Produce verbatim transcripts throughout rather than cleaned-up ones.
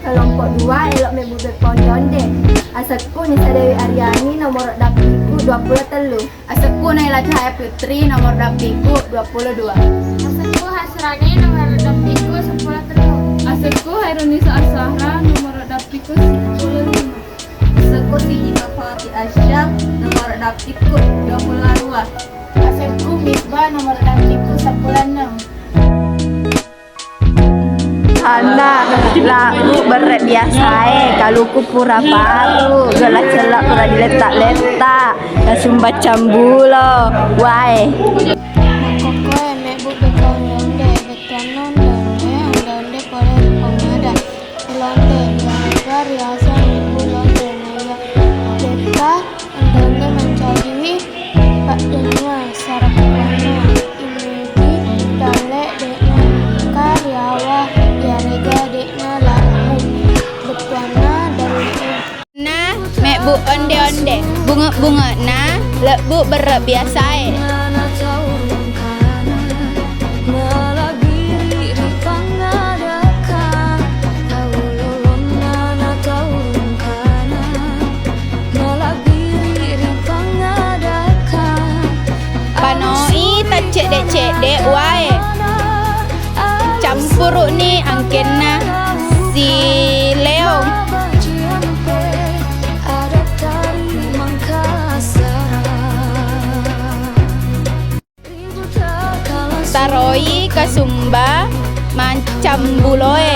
Kelompok dua, elo mebbu beppa onde-onde. Asekku Nisa Dewi Aryani, nomor dappiku dua puluh tellu. Asekku Naila Cahaya Putri, nomor dappiku dua puluh dua. Asekku Hasrani, nomor dappiku seppulo tellu. Asekku Hairunisa Azhara, nomor dappiku seppulo lima. Asekku Siti Nurfati Asyam, nomor dappiku dua puluh dua. Asekku Misbah, nomor dappiku seppulo enam. Hana, lagu berre biasae, kaluku pura paru, golla cella pura diletta-letta, nasumba cambulo, wae. Makkokkoe mebbu beppa onde-onde, bettuanna onde-onde, onde-onde pole ri pangngada. Ulonde, iyarega riaseng mebbu londe, naiya beppa onde-onde mancajiwi paddennia, sarakkuanna, imuji dalle de'na engka riawa, iyarega de'na labbu, bettuanna dalle e. Na mebbu onde-onde, bunge-bunge'na lebbu berre biasae. Panoi taccedde-cedde wae. Campuru'ni angkenna sileong. Taroi kasumba maccambuloe.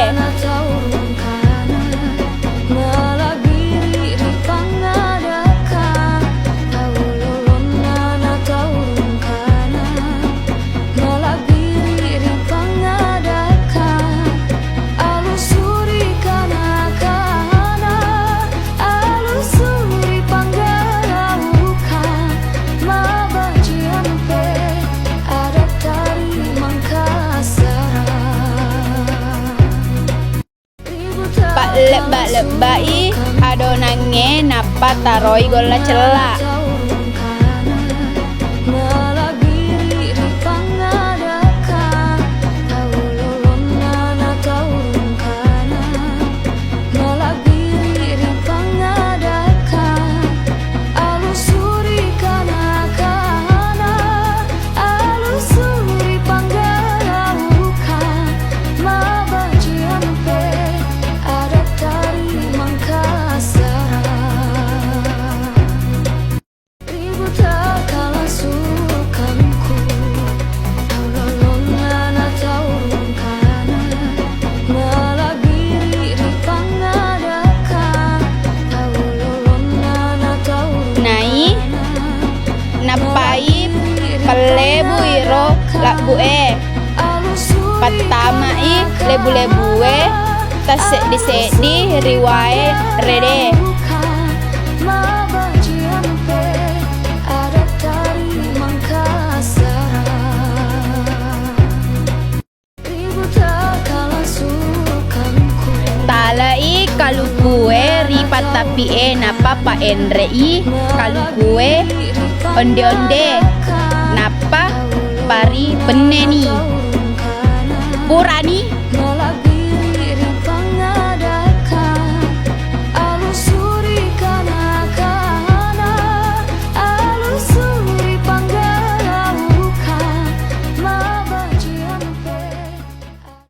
Pallebba-lebbai adonangnge nappa taroi golla cella. Nai nappai pellebu iro labbu e. Pattamai lebu-lebue tasseddi-seddi ri wae rede. Talai kalukue ri pattapi e, nappa paenrei kalukue onde-onde, nappa pari penneni. Purani